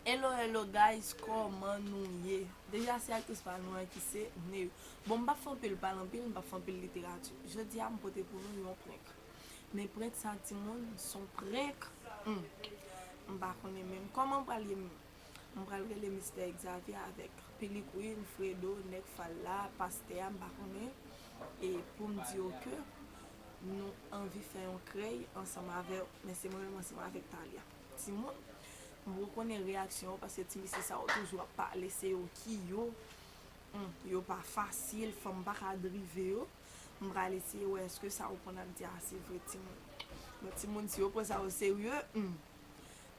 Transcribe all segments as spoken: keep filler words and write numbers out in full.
Hello, hello guys, kòman nou ye? Deja se aktris pa nou an ki se Neyou. Bon, m p ap fè anpil pale anpil, m p ap fè anpil literati. Jodi a, m pote pou nou yon prank. Men prank sa, timoun, s on prank. Hmm. M pa konnen menm kòman m pral ye menm. M pral rele Mistè Xavier avèk Pili Queen, Fredo, Nèg Falla, Pastè a, m pa konnen. E pou m di yo ke nou anvi fè yon krèy ansanm avè w, men se mwen menm ansanm avèk Talia. Timoun, m rekonnen reyaksyon yo paske ti mesye sa yo toujou ap pale, se yo ki yo. Hmm, yo pa fasil, fanm pa ka drive yo. M pral eseye wè èske sa yo konn ap di a se vre timoun. Bon, timoun, si yo pran sa yo serye, hmm,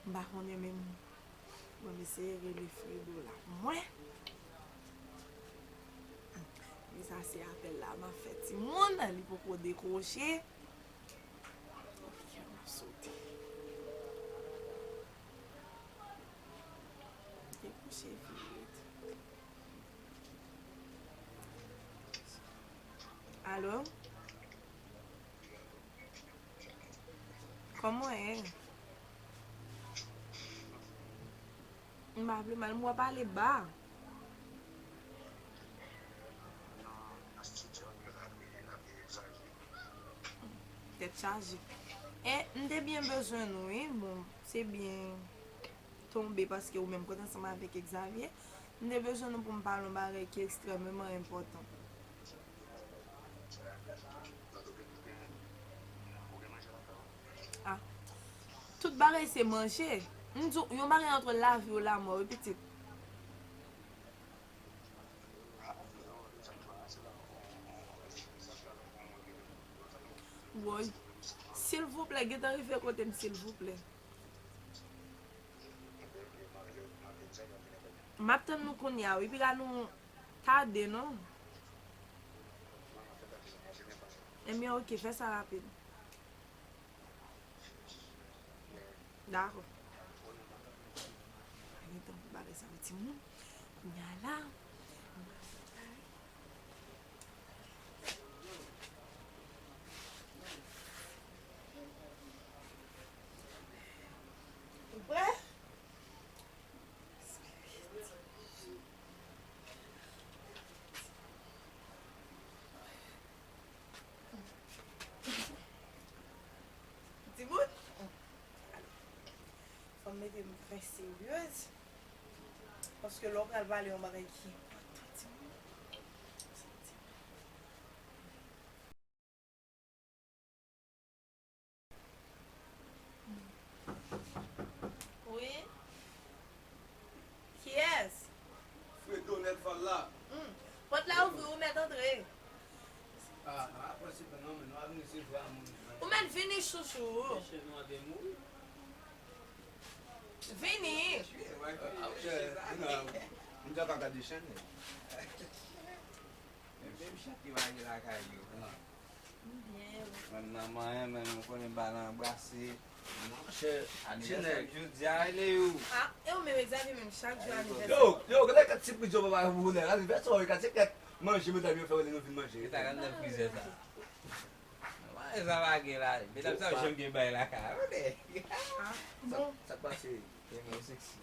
m pa konnen menm. Bon, m eseye rele Fredo la. Mwen, men sa se apèl la m ap fè timoun, li poko dekwoche. Epi kè m ap sote. Dekwoche vit. Alo? Kòman w ye? M pa vle mal, m wè pale ba. Tèt chaje. E, m te byen bezwen nou, wi. Bon, se byen tonbe paske ou menm konn ansanm avèk Xavier. M te bezwen nou pou m pale yon bagay ki ekstrèmeman enpòtan. Ah. Tout bagay se manje. M di w, yon bagay antre lavi ou lamò, wi, pitit. Woy. Silvouplè, gentan rive kote m, silvouplè. M ap tann nou kounye a, wi. Piga nou tade, non? Ebyen, oke, fè sa rapid. Dakò. Pa gen tan pou bagay sa yo, timoun. Kounye a la. Ou prè? Timoun, fò m mete m trè seryez. Paske lè w pral pale yon bagay ki enpòtan, timoun. Wi. Kiyès? Fredo Nèg Falla. Hmm. Pòt la ouvri, ou mèt antre. Ah, ah, prensipal non, men nou ap resevwa moun. Ou mèt vini, chouchou. Mesye nou an te mouri. Vini. Ah, ah, ok. Non, m te ka gade chen. Men m chante lage lakay yo. Byen. Mwen nan manyen, men nou konnen bal anbrase. Monchè, anivèsè jodi a, e Neyou. Ah, e ou menm, Xavier, menm chak jou anivèsè. Yo, yo, gade kat sipriz yo papa pou bonè. Anivèsè, yo, kat se kèk manje medam yo fè, nou vin manje. E ta gad nan frizè sa. Manje sa pa gen la. Medam sa yo janm gen bay lakay. Ah, bon. Sa k pase? E mwen seksi.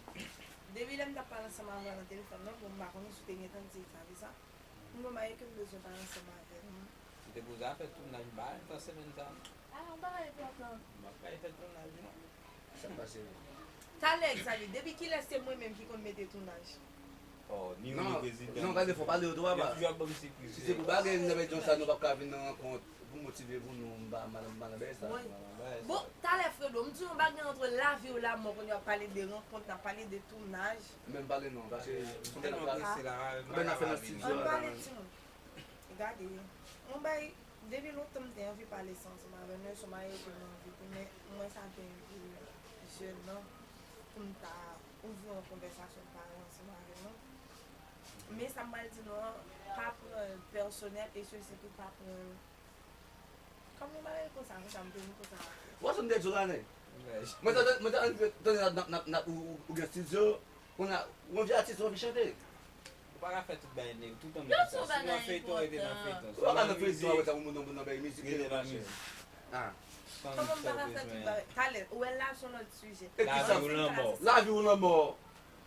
Depi lè m t ap pale ansanm avè w nan telefòn nan, bon, m pa konnen si w te gentan di Xavier sa. M gon bagay ke m bezwen pale ansanm avè w. M te poze a fè tounaj ba nan semèn sa. Ah, yon bagay enpòtan. M ap pral fè tounaj, non. Sa k pase? Talè, Xavier, depi kilè se mwen menm ki konn mete tounaj? Oh, ni ou ni prezidan. Non, gade, fò pale yo tou, papa. Yo toujou ap ban m sipriz. Si se pou bagay nan medam sa, nou p ap ka vin nan rankont pou motive pou nou, m pa, m pa nan bagay sa. Bon, talè, Fredo, m di yon bagay antre lavi ou lamò, kounye a w ap pale de rankont, n ap pale de tounaj. Menm pale non, paske m tèlman prese la, m pa ka pale. Ann pale, timoun. Gade, yon bay, depi lontan m te anvi pale sa ansanm avè nou, e se yon bagay ke m anvi tou, men m wè sa te enpòtan jèn nan pou m ta ouvri yon konvèsasyon parèy ansanm avè nou. Men sa m pral di nou an, pa pran l pèsonèl, e sèsi pou pa pran l kòm yon bagay konsa, konsa, m te vin konsa. Ou wè sa m te di w la, nèg? Mwen te, mwen te tande n ap, n ap, n ap, ou, ou gen estidyo, kounye a, ou anvi atis, ou anvi chante. Ou pa ka fè tout bagay nèg, tout tan m di sa. Si w nan feyton, rete nan feyton. Ou pa ka nan feyton, apre sa, ou nan, nan bay mizik, rete nan mizik. Ah. Kòman m pa ka fè tout bagay? Talè, ou wè l la, se yon lòt sijè. Lavi ou lanmò. Lavi ou lanmò.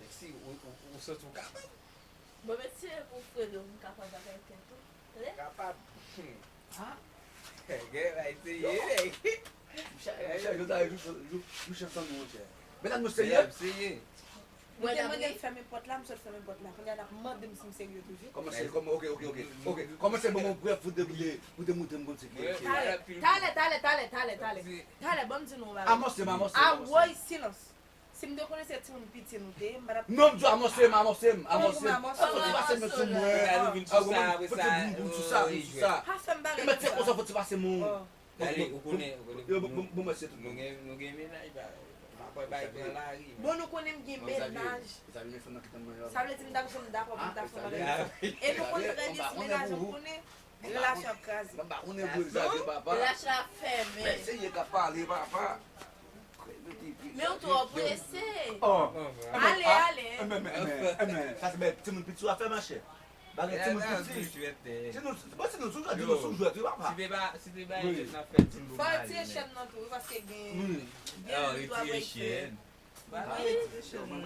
Lexi, ou, ou, ou santi w kapab? Mwen mèt seye pou frè de m kapab bagay tèt ou. Tande? Kapab. Hmm. Ha? Gen bay seye, nèg. Monchè, monchè, jodi a, jou, jou, jou chans an nou, monchè. Medam, nou Seye serye? ap seye. Mwen Mwen te ap mande ri. m fèmen pòt la, m sot fèmen pòt la. Kounye a n ap mande m si m serye toujou. Kòman se, kòman, ok, ok, ok. Ok, kòman se bon, bon, brèf, pou te, pou te, pou te montre m konn se ki. Mwen, Talè, mwen, talè, talè, talè, talè, talè. Talè, ban m di nou yon bagay. Amòse m, amòse m, amòse m. Awoy, silans. Si m te konnen se timoun piti nou te ye, m pa t ap. Non, m di amòse m, amòse m, amòse m. Amòse. Fò ti pase men sou mwen. Gade ou vin sou sa, apre Fò sa, ti vin sou sa, vin sou sa. Pa fè m bagay E mèt se konsa, fò ti pase mwen. Oh. Gade, ou konnen, ou konnen. Yo, bon, bon, bon, mèt se tout. Nou gen, nou gen mennaj, ba, pa bay pran lari. Bon, nou konnen m gen Bon, Xavier, mennaj. Xavier, men fanm nan ki tann mwen yo. Sa vle di m t ap janm dakò pou m ta fè bagay konsa. E nou konnen trè byen si mennaj an konnen, relasyon ap kraze. Mwen pa konnen vre Xavier, papa. Lach la fèmen. Men se ye k ap pale, papa. Men ou twò prese. Oh. Ale, ale. Enben, enben, enben, sa se bèl timoun piti w ap fè, machè. Bagay timoun piti. Timoun, bon, timoun sou jwèt, timoun sou jwèt, wi, papa. Si te pa, si te pa jwèt nan fè timoun. Fò retire chèn nan tou, wi, paske gen, gen de twa bagay fè. Fò retire chèn nan.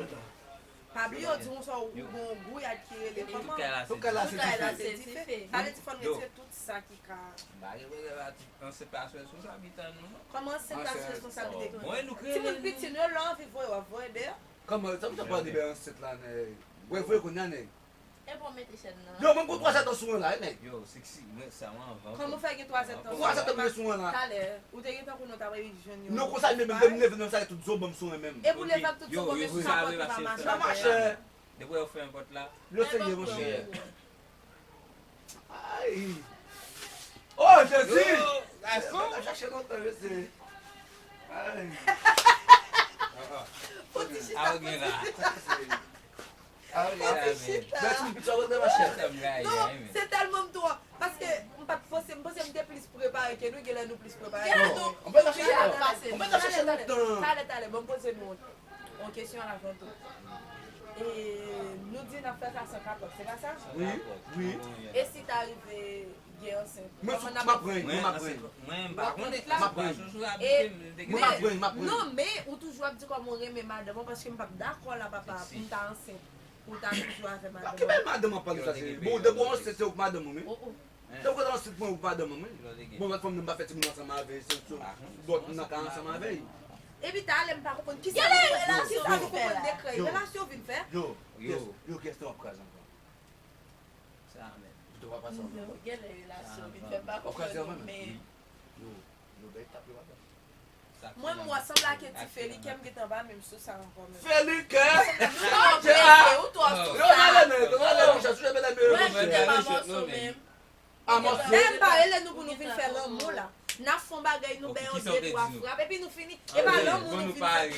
Pa bliye, w di yon sa, ou gon gouyad ki rele kòman? Tout kay la se dife. Sa vle di fò n retire tout sa ki ka. M pa gen pwoblèm ak ansent la se responsabilite nou, non. Kòman ansent la se responsabilite nou? Timoun piti, nou, lè w anvi voye, w ap voye deyò. Kòman, sa m ta pale de ansent la, nèg? Wè, voye kounye a, nèg. Epi w mete chèn nan. Yo, mwen gon twa sèt an sou mwen la, wi, nèg. Yo, Sexy, mwen sa mwen anvan. Kòman w fè gen twa sèt an sou mwen? Twa sèt an mwen sou mwen la. Talè, ou te gentan konnen w t ap jwenn yon. Non, konsa, menm, menm, menm leve nan sa, tout zo ban m sou mwen menm. Epi w leve ak tout zo ban m sou kapòt ou pa mache. Pa mache. Depi w fè yon pòt la. Yo serye, monchè. Ay! Oh, Jezi! Yo, gason! Mwen ap chache lontan, mesye. Ay! Fò ti chita, fò ti chita. Fò ti chita. Bèl timoun piti ap rantre, machè. Non, se tèlman m twò. Paske m pa t panse, m panse m te plis prepare ke nou, genlè nou plis prepare ke nou. Ann pral chache lontan. Ann pral chache lontan. Talè, talè, ban m poze nou yon kesyon avan tou. E nou di n ap fè sa san kapòt, se pa sa? Wi, wi. E si ta rive gen ansent? Mwen sou, m ap pran, mwen m ap pran. Mwen m pa konnen, m ap pran. Mwen m ap pran, m ap pran. Non, men ou toujou ap di kòman w renmen madanm ou, paske m p ap dakò la, papa, pou m ta ansent, pou w ta toujou avè madanm ou. Ki bèl madanm w ap pale sa, se bon, depi w ansent, se ou k madanm ou, wi. Donk, ou ansent mwen ou madanm mwen. Bon, lòt fanm nan m pa fè timoun ansanm avè l, se sou lòt moun nan ka ansanm avè l. Epi talè m pa konprann kisa nou fè la, kisa nou konprann de krèy, relasyon vin fè. Yo, yo, yo, kiyès nou ap kraze ankò? Sa menm. Pito pa pase ankò. Genlè relasyon vin fè, m pa konprann non, men. Yo, yo, bèl tap yo pa fè. Mwen, m wè sanble ak ti Felike, m gentan pa menm sou sa ankò menm. Felike! Ou twò prese, ou twò sou sa. Yo, ale, men, yo, ale, monchè, sou jebe la, men, monchè. Mwen, m gentan pa mòso menm. Dayè, m pa rele nou pou nou vin fè lanmou la. N ap fè yon bagay, nou bay yon de twa frap, epi nou fini. E pa lanmou nou vin fè.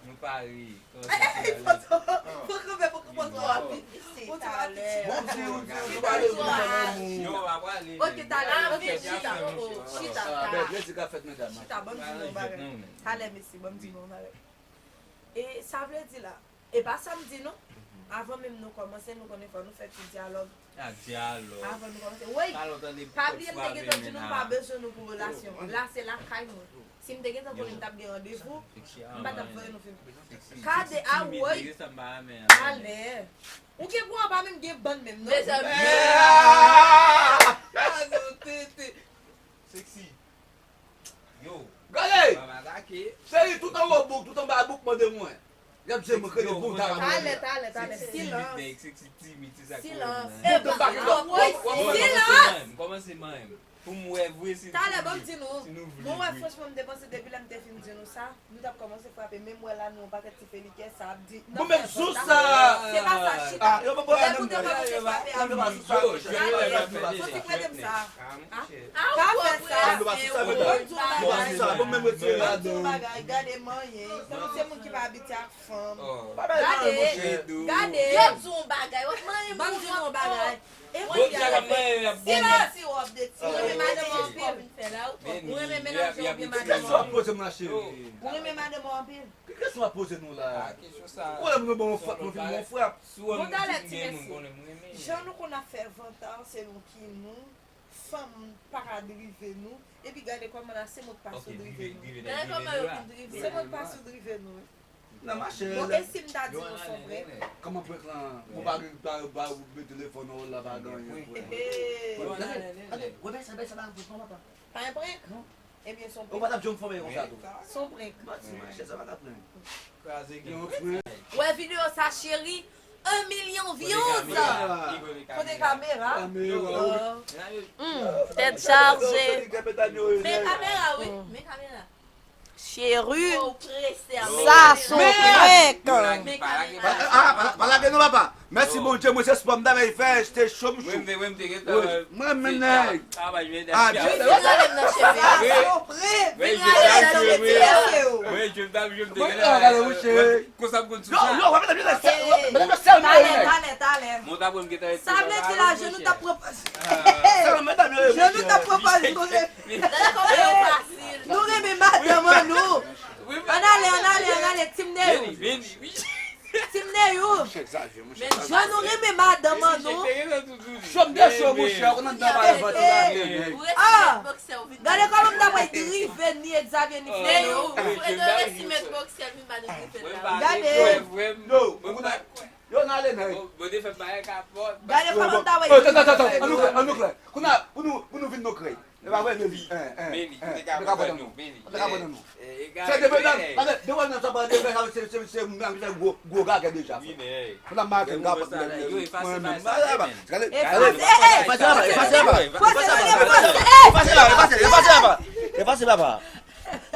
Nou pare. Fò kanpe, fò kanpe twò rapid. Ou twò rapid. Bon, di, ou di, ou pale, ou pale. Ok, talè, ok, chita. Chita, talè. Chita, ban m di nou yon bagay. Talè, mesye, ban m di nou yon bagay. E sa vle di la, e pa sa m di non. Avan menm nou kòmanse, nou konnen fò nou fè ti dyalòg. Avan nou kòmanse. Woy, pa bliye m te gentan di nou m pa bezwen nou pou relasyon. La se lakay mwen. Si m te gentan konnen m t ap gen randevou, m pa t ap voye nou fin. Gade a woy. Alè. Ou gen pou anba menm gen bann menm non. Mezanmi. Sexy. Yo. Gade! Cheri, tout anwo bouk, tout anba bouk, mande mwen. Y ap di mwen krede bonda la mwen. Talè, talè, talè. Silans. Silans. Silans. Silans. Pou m wè vre si. Talè, ban m di nou. Mwen wè franchman, m te panse depi lè m te fin di nou sa, nou t ap kòmanse frape, men m wè la nou yon pakèt ti felikè sa ap di. Mwen menm sou sa. Se pa sa, chita. Lè pou te kòmanse frape a. Fò ti prete m sa. Pa fè sa. Ban m di yon bagay. Ban m di yon bagay. Gade manyen. Tankou se moun ki pa abitye ak fanm. Gade. Gade. Yo di yon bagay. W ap manyen moun. Ban m di yon bagay. E kounye a, si la ti wòb de ti, ou renmen madanm ou anpil. Ou renmen mennaj ou oubyen madanm ou anpil. Ou renmen madanm ou anpil. Ki kesyon w ap poze nou la? Ou wè m nou bon frap, nou vin bon frap. Bon talè ti mesye. Jan nou konn ap fè vantay selon ki nou, fanm pa ka drive nou, epi gade kòman la se mòd pas yo drive nou. Gade kòman yo vin drive nou. Se mòd pas yo drive nou, wi. Nan mache. Bon, e si m ta di nou son prank? Kòman prank lan? Bon, pa gen, pa, pa ouvri telefòn ou la, pa gen anyen. Gade, gade, gade, sa, sa pa prank non, papa. Pa gen prank? Non. Ebyen, son prank. Ou pa t ap janm fòme konsa tou. Son prank. Manti, mache, sa pa ka prank. Kraze gen yon prank. Wè videyo sa, cheri. Un million views. Kote kamera? Kamera. Hmm, tèt chaje. Men kamera, wi. Men kamera. Cheri, sa son prank. Pa lage non, papa. Mèsi Bondye, mwen se spò m ta bay fè, te cho m cho. Mwen menm nèg. Sa son prank. Vin rale nan cheve a. Mwen menm nèg. Konsa m konn sou sa. Yo, yo, wè medam yo sèl, medam yo sèl mwen. Talè, talè, talè. Sa vle di la, je nou t ap pran pa. Je nou t ap pran pa. Gade kòman yo fasil. Nou renmen madanm an nou. Ann ale, ann ale, ann ale, Team Neo. Team Neyou. Jan nou renmen madanm an nou. Chòm de cho, monchè, ou nan nan bay vant. Ah! Gade kòman m ta pral drive ni Xavier ni Flo. Neyou, Fredo resi met bòksè l vin ba nou drive la. Gade. Yo, yo, n ale nan. Gade kòman m ta pral drive. Tann, tann, tann, ann nou klè, ann nou klè. Kounye a, pou nou, pou nou vin nou krèy. E pa vre, Meli. Meli, ou te ka pran nan nou. Ou te ka pran nan nou. Se depi nan, gade, depi nan sa pa depi sa, se, se, se moun ki fè gwo, gwo gagè deja. Pou nan maten, gade, mwen menm. Gade, gade. Efase, efase, efase, efase, efase, efase, efase, papa.